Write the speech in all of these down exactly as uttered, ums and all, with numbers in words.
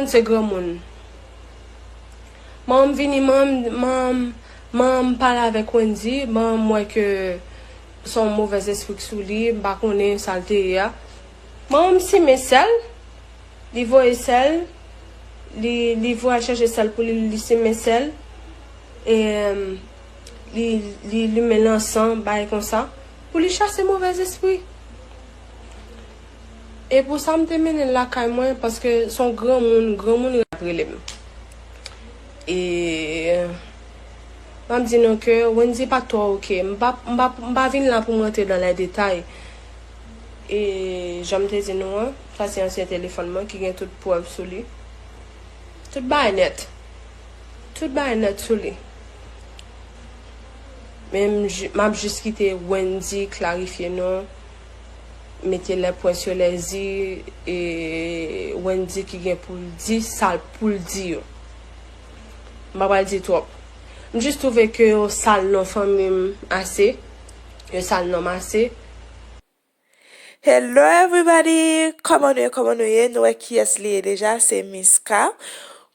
Se granmoun. Manman m vini, manman m, manman m, manman m pale avèk Wendy, manman m wè ke se yon movèz espri k sou li, m pa konnen sa l te ye a. Manman m simen sèl, li voye sèl, li, li voye al chache sèl pou li, li simen sèl, e, li, li limen lansan, bagay konsa, pou li chase movèz espri. E pou sa m te mennen l lakay mwen, paske se yon granmoun, granmoun ap rele m. E m ap di nou ke Wendy pa twò oke. M pa, m pa, m pa vin la pou m rantre dans les détails. E jan m te di nou an, sa se ansyen telefòn mwen ki gen tout prèv sou li. Tout bagay nèt. Tout bagay nèt sou li. Men m, m ap jis kite Wendy klarifye non, mete les points sur les i, e Wendy ki gen pou l di sa l pou l di yo. M pa pral di twòp. M jis twouve ke yo sal non fanmi m ase, yo sal non m ase. Hello everybody! Kòman nou ye? Kòman nou ye? Nou wè kiyès li ye deja? Se Miska.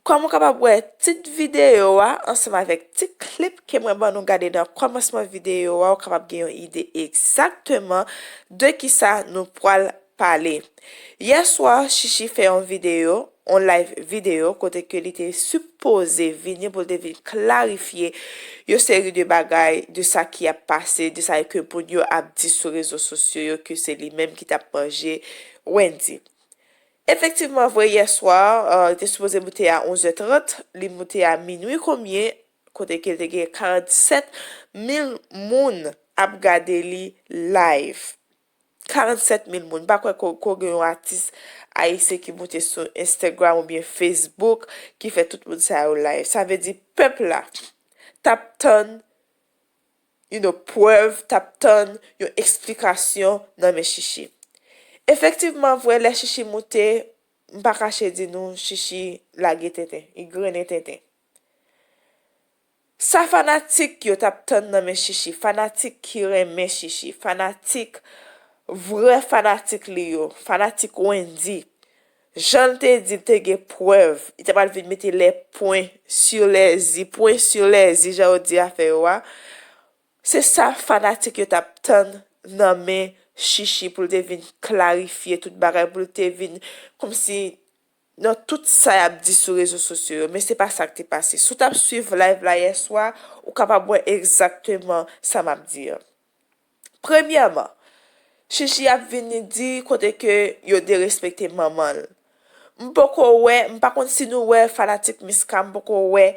Kòm ou kapab wè tit videyo a ansanm avèk ti klip ke mwen ban nou gade nan kòmansman videyo a, ou kapab gen yon ide egzakteman de kisa nou pral pale. Yè swa, Chichi fè yon videyo, yon live videyo, kote ke li te sipoze vini pou l te vin klarifye yon seri de bagay de sa ki ap pase, de sa ke moun yo ap di sou rezo sosyo yo, ke se li menm ki t ap manje Wendy. Efektivman vre, yè swa, euh, li te sipoze moute a onz è trant, li moute a minui konbyen, kote ke l te gen karannsèt mil moun ap gade li live. Karannsèt mil moun. M pa kwè ko, ko gen yon atis ayisyen ki moute sou Instagram oubyen Facebook ki fè tout moun sa yo live. Sa vle di pèp la t ap tann, you know, prèv, t ap tann yon eksplikasyon nan men Chichi. Efektivman vre, lè Chichi moute, m pa kache di nou, Chichi lage tenten, li grennen tenten. Sa fanatik yo t ap tann nan men Chichi, fanatik ki renmen Chichi, fanatik, vrè fanatik li yo, fanatik Wendy. Jan l te di l te gen prèv, li te pral vin mete les points sur les i, points sur les i, jan yo di afè yo a. Se sa fanatik yo t ap tann nan men Chichi pou l te vin klarifye tout bagay, pou l te vin kòmsi nan tout sa y ap di sou rezo sosyo yo, men se pa sa k te pase. Si w t ap swiv live la yè swa, ou kapab wè egzakteman sa m ap di an. Premyèman, Chichi ap vini di kote ke yo derespekte manman l. M poko wè, m pa konn si nou wè fanatik Miska, m poko wè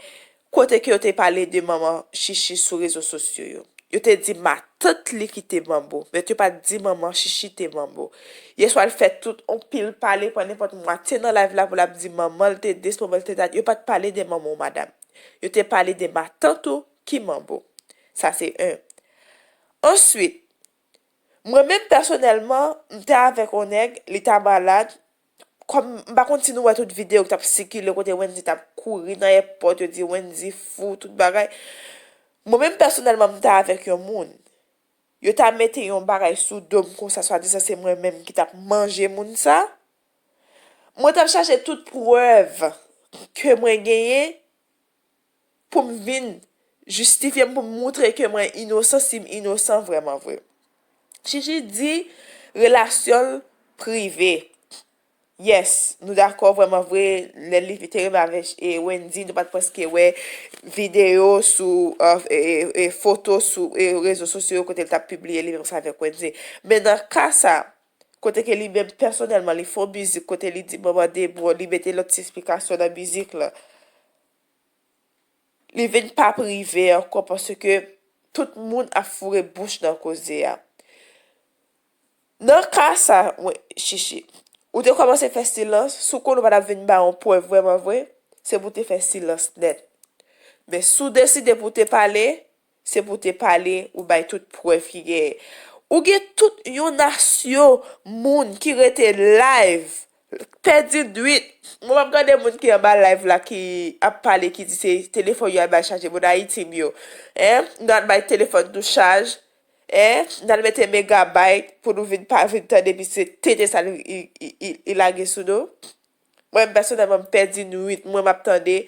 kote ke yo te pale de manman Chichi sou rezo sosyo yo. Yo te di matant li ki te manbo, men yo pa t di manman Chichi te manbo. Yè swa l fè tout on pil pale, pran nenpòt mwatye nan live la pou l ap di manman l te dis, manman l te dat. Yo pa t pale de manman w, madanm. Yo te pale de matant ou ki manbo. Sa se en. Answit, mwen menm pèsonèlman, m te avèk on nèg, li ta malad, kòm m pa konn si nou wè tout videyo ki t ap sikile kote Wendy t ap kouri nan èpòt, yo di Wendy fou, tout bagay. Mwen menm pèsonèlman, m te avèk yon moun. Yo ta mete yon bagay sou do m konsa, swadizan se mwen menm ki t ap manje moun sa. Mwen t ap chache tout prèv ke mwen genyen pou m vin jistifye m, pou m moutre ke mwen inosan, si m inosan vrèman vre. Chichi di relasyon l prive. Yes, nou dakò vrèman vre, lè li te renmen avèk, e, Wendy, nou pa t prèske wè videyo sou, e, e, e, foto sou, e, rezo sosyo yo kote l t ap pibliye li menm sa avèk Wendy. Men nan ka sa, kote ke li menm pèsonèlman, li fè yon mizik kote li di manman Debò, li mete lòt ti esplikasyon nan mizik la. Li vin pa prive ankò paske tout moun ap foure bouch nan koze a. Nan ka sa, mwen, Chichi, ou te kòmanse fè silans, si w konnen w pa t ap vin ba yon prèv vrèman vre, se pou w te fè silans nèt. Men si w deside pou w te pale, se pou w te pale, ou bay tout prèv ki genyen. Ou gen tout yon nasyon moun ki rete live, pèdi nwit. Mwen p ap gade moun ki anba live la ki ap pale, ki di se telefòn yo al bay chaje, moun Ayiti m yo. Hein? Nou al bay telefòn nou chaj. Hein? Nou al mete megabayt pou nou vin pa vin tande, epi se tete sa li, li, li, li, li lage sou nou. Mwen menm pèsonèlman, m pèdi nwit mwen, m ap tande,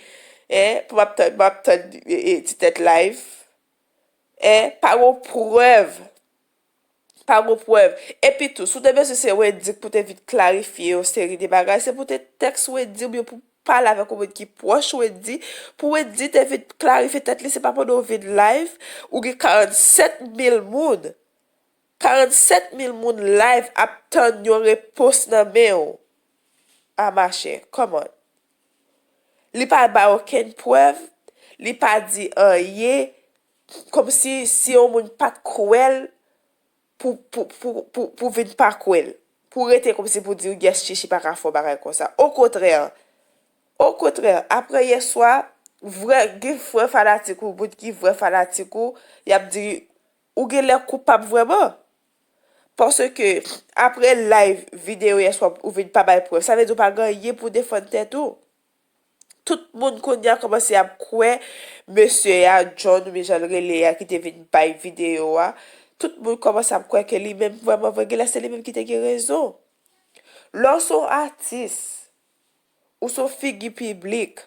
en, pou m ap tann, m ap tann, e, e, ti tèt live. En, pa gon prèv. Pa gon prèv. Epi tou, si w te bezwen se Wendy pou te vin klarifye yon seri de bagay, se pou te tèks Wendy oubyen pou pale avèk yon moun ki pwòch Wendy, pou Wendy te vin klarifye tèt li, se pa pandan w vin live, ou gen karannsèt mil moun. Karannsèt mil moun live ap tann yon repons nan men w. A machè, kòman? Li pa bay okenn prèv, li pa di anyen, kòmsi si yon moun pa t kwè l, pou, pou, pou, pou, pou vin pa kwè l. Pou rete kòmsi pou di, yes, Chichi pa ka fè yon bagay konsa. Okontrè, okontrè, apre yè swa, vrè, gen vrè fanatik ou, moun ki vrè fanatik ou, y ap di, ou genlè koupab vrèman. Paske, apre live videyo yè swa, ou vin pa bay prèv. Sa vle di ou pa gen anyen pou defann tèt ou. Tout moun kounye a kòmanse ap kwè mesye a, John, oubyen jan l rele a, ki te vin bay videyo a. Tout moun kòmanse ap kwè ke li menm, vrèman vre, genlè se li menm ki te gen rezon. Lè w se yon atis, ou se yon figi piblik,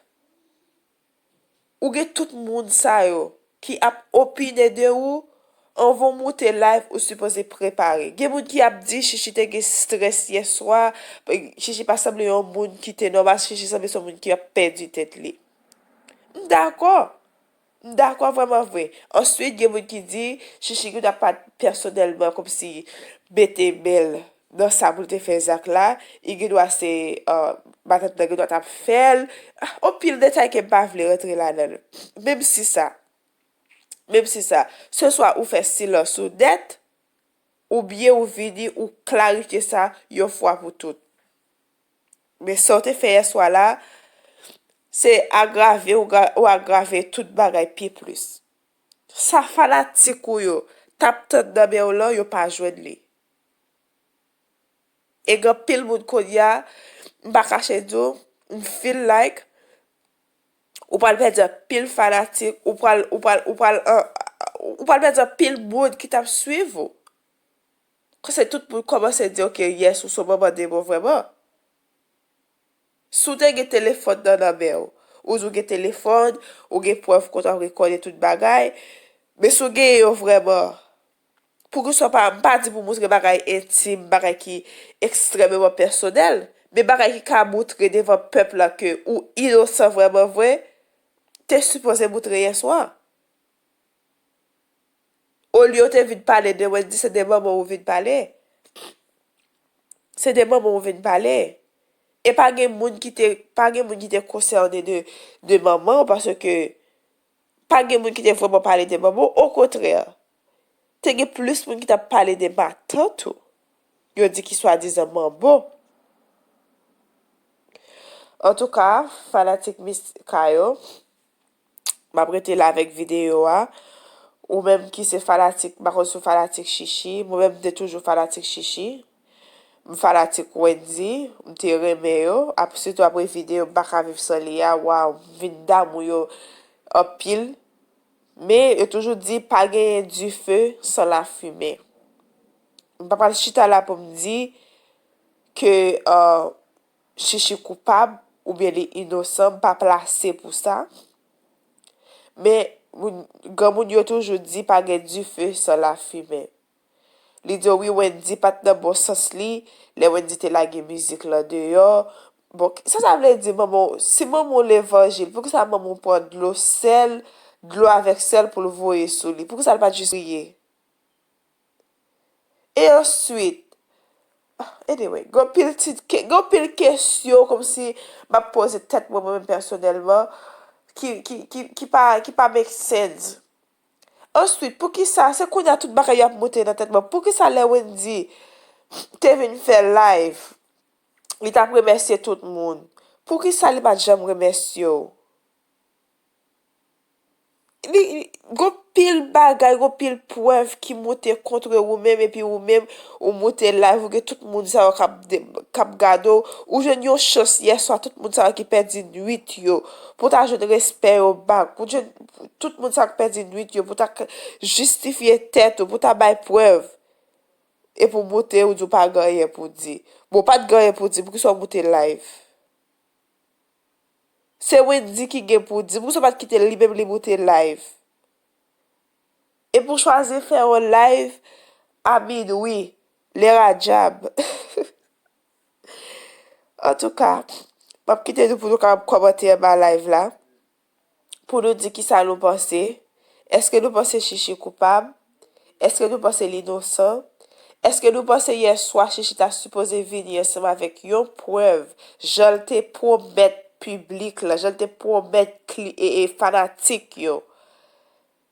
ou gen tout moun sa yo ki ap opine de ou, anvan w moute live, ou sipoze prepare. Gen moun ki ap di Chichi te gen strès yè swa, Chichi pa sanble yon moun ki te nòmal, Chichi sanble se yon moun ki ap pèdi tèt li. M dakò. M dakò vrèman vre. Answit, gen moun ki di, Chichi ki t ap pa pèsonèlman kòmsi mete men l nan sa pou l te fè zak la, li gendwa se, uh, matant nan gendwa t ap fè l. Anpil detay ke m pa vle rantre ladan l. Menm si sa, menm si sa, se swa ou fè silans ou nèt, oubyen ou vini, ou klarifye sa yon fwa pou tout. Men sa w te fè yè swa la, se agrave, ou gra-, ou agrave tout bagay pi plis. Sa fanatik ou yo t ap tann nan men w lan, yo pa jwenn li. E gen anpil moun kounye a, m pa kache di w, m feel like, ou pral pèdi anpil fanatik, ou pral, ou pral, ou pral, an, ou pral pèdi anpil moun ki t ap swiv ou. Paske tout moun kòmanse di, ok, yes, ou se yon manman demon vrèman. Si w te gen telefòn nan, nan men w, ou di w gen telefòn, ou gen prèv kote w ap rekòde tout bagay, men si w genyen yo vrèman, poukisa w pa, m pa di pou moutre bagay entim, bagay ki ekstrèmeman pèsonèl, men bagay ki ka moutre devan pèp la ke ou inosan vrèman vre, te sipoze moutre yè swa. Olye w te vin pale de Wendy, se de manman w ou vin pale. Se de manman w ou vin pale. E pa gen moun ki te, pa gen moun ki te konsène de, de manman w, paske pa gen moun ki te vrèman pale de manman w. Okontrè, te gen plis moun ki t ap pale de matant ou. Yo di ki swadizan manbo. Antouka, fanatik Micka yo, m ap rete la avèk videyo a. Ou menm ki se fanatik, m pa konn si w fanatik Chichi, mwen menm m te toujou fanatik Chichi. M fanatik Wendy, m te renmen yo, ap, sitou apre videyo m pa ka viv san li a, waw, m vin damou yo anpil. Men yo toujou di pa genyen dife san lafimen. M pa pral chita la pou m di ke, uh, Chichi koupab oubyen li inosan, m pa plase pou sa. Men moun, granmoun yo toujou di pa gen dife san lafimen. Li di w wi, Wendy pa t nan bon sans li, lè Wendy te lage mizik lan deyò. Bon, sa sa vle di, manman w, si manman w levanjil, poukisa manman w pran dlo sèl, dlo avèk sèl pou l voye sou li? Poukisa l pa t jis priye? E answit, anyway, gen anpil ti ke-, gen anpil kesyon kòmsi m ap poze tèt mwen, mwen menm pèsonèlman, ki, ki, ki, ki pa, ki pa make sense. Answit, poukisa, se kounye a tout bagay yo ap monte nan tèt mwen. Poukisa lè Wendy te vin fè live, li t ap remèsye tout moun? Poukisa li pa t janm remèsye w? Li, li, gon pil bagay, gon pil prèv ki monte kont ou menm, epi ou menm, ou monte live, ou gen tout moun sa yo k ap de-, k ap gade w. Ou jwenn yon chans yè swa, tout moun sa yo ki pèdi nwit yo, pou w ta jwenn respè yo back. Pou jwenn, tout moun sa yo ki pèdi nwit yo, pou w ta k-, jistifye tèt ou, pou w ta bay prèv. Epi w monte, ou di w pa gen anyen pou w di. Bon, w pa t gen anyen pou w di, poukisa w monte live? Se Wendy ki gen pou di. Poukisa w pa t kite l li menm li moute live? Epi w chwazi fè yon live a minwi, lè radjab. Antouka, m ap kite nou pou nou kapab kòmante anba live la, pou nou di kisa nou panse. Èske nou panse Chichi koupab? Èske nou panse l inosan? Èske nou panse yèswa Chichi ta sipoze vini ansanm avèk yon prèv, jan l te pwomèt piblik la, jan l te pwomèt kli, e, e fanatik yo?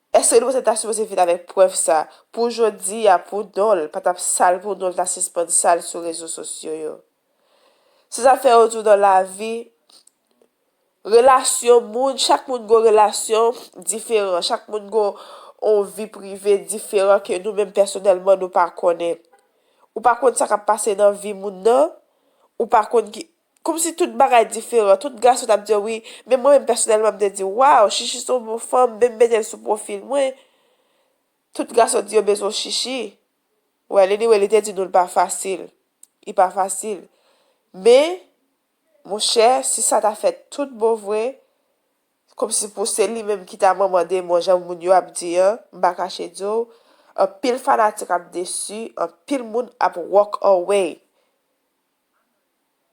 Èske nou panse l ta sipoze vin avèk prèv sa? Pou jodi a, pou non l pa t ap sal, pou non l ta sispann sal sou rezo sosyo yo? Se sa fè yo di w nan lavi, relasyon moun, chak moun gon relasyon diferan, chak moun gon yon vi prive diferan ke nou menm pèsonèlman nou pa konnen. Ou pa konn sa k ap pase nan vi moun nan, ou pa konn ki, kòmsi tout bagay diferan. Tout gason t ap di w wi, men mwen menm pèsonèlman m te di, waw, Chichi se yon bon fanm, men m mete l sou pwofil mwen. Tout gason di yo bezwen Chichi. Well, anyway, li te di nou l pa fasil. Li pa fasil. Men, monchè, si sa ta fèt tout bon vre, kòmsi pou se li menm ki ta manman demon, jan moun yo ap di an, m pa kache di w, anpil fanatik ap desi, anpil moun ap walk away.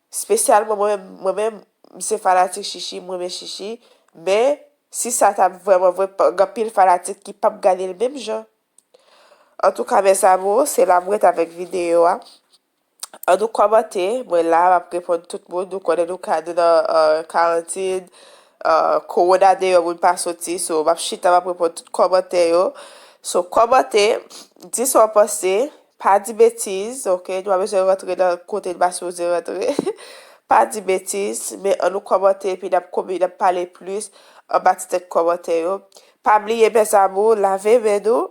Espesyalman mwen menm, mwen menm, m se fanatik Chichi, m renmen Chichi, men si sa ta vrèman vre, pa, gen anpil fanatik ki p ap gade l menm jan. Antouka, mes amours, se la m ret avèk videyo a. Ann nou kòmante, mwen la, m ap reponn tout moun. Nou konnen nou ka, nou nan, euh, karantin, euh, kowona deyò, moun pa soti. So, m ap chita, m ap reponn tout kòmantè yo. So, kòmante, di sa w panse, pa di betiz, oke? Nou pa bezwen rantre nan kote nou pa sipoze rantre. Pa di betiz, men ann nou kòmante, epi n ap komi-, n ap pale plis anba ti tèt kòmantè yo. Pa bliye, mes amours, lave men nou.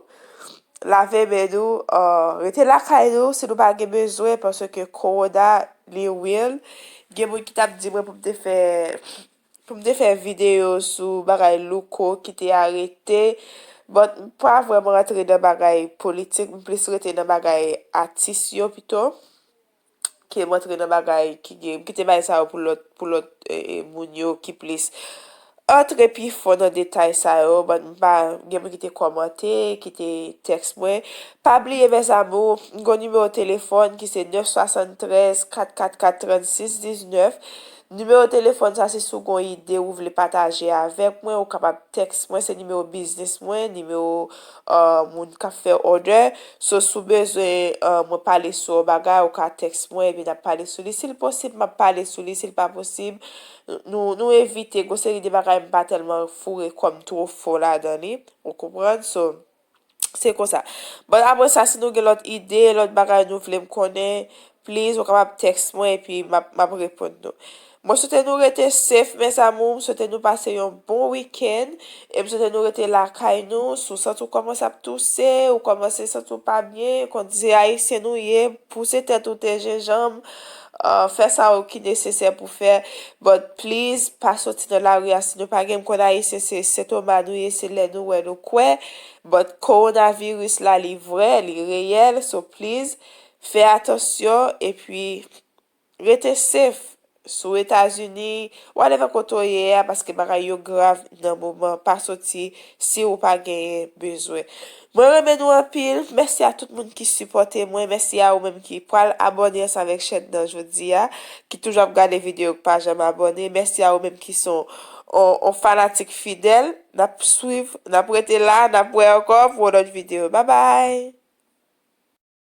Lave men nou, euh, rete lakay nou si nou pa gen bezwen, paske kowona, li real. Gen moun ki t ap di mwen pou m te fè, pou m te fè videyo sou bagay Louko ki te arete. But m pa vrèman rantre nan bagay politik, m plis rete nan bagay atis yo pito ke m antre nan bagay ki gen, m kite bagay sa yo pou lòt, pou lòt, e, e, moun yo ki plis antre pi fon nan detay sa yo, but m pa, gen moun ki te kòmante, ki te tèks mwen. Pa bliye, mes amours, m gen yon nimewo telefòn ki se nèf swasanntrèz kat kat kat trannsis diznèf. Nimewo telefòn sa, se si w gen yon ide ou vle pataje avèk mwen, ou kapab tèks mwen, se nimewo biznis mwen, nimewo, euh, moun k ap fè òdè. So, si w bezwen, euh, mwen pale sou yon bagay, ou ka tèks mwen, epi n ap pale sou li. Si l posib, m ap pale sou li. Si l pa posib, nou, nou evite. Gon seri de bagay m pa tèlman foure kò m twò fò ladan li. Ou konprann? So, se konsa. But apre sa, si nou gen lòt ide, lòt bagay nou vle m konnen, please, ou kapab tèks mwen epi m ap, m ap reponn nou. Mwen swete nou rete safe, mes amours. M swete nou pase yon bon wikenn. E m swete nou rete lakay nou. Si w santi w kòmanse ap touse, ou kòmanse santi w pa byen, konn se Ayisyen nou ye, pouse tèt ou, te jenjanm, euh, fè sa w ki nesesè pou fè. But please, pa soti nan lari a si nou pa gen. M konn Ayisyen se Sentoma nou ye, se lè nou wè nou kwè. But kowonaviris la, li vrè, li reyèl. So please, fè atansyon, epi rete safe. Si w Etazini, whatever kote w ye a, paske bagay yo grav nan moman, pa soti si ou pa genyen bezwen. Mwen renmen nou anpil. Mèsi a tout moun ki sipòte mwen. Mèsi a ou menm ki pral abòne ansanm avèk chèn nan jodi a, ki toujou ap gade videyo, ki pa janm abòne. Mèsi a ou menm ki se yon, yon, yon fanatik fidèl. N ap swiv, n ap rete la, n ap wè ankò pou yon lòt videyo. Bye bye!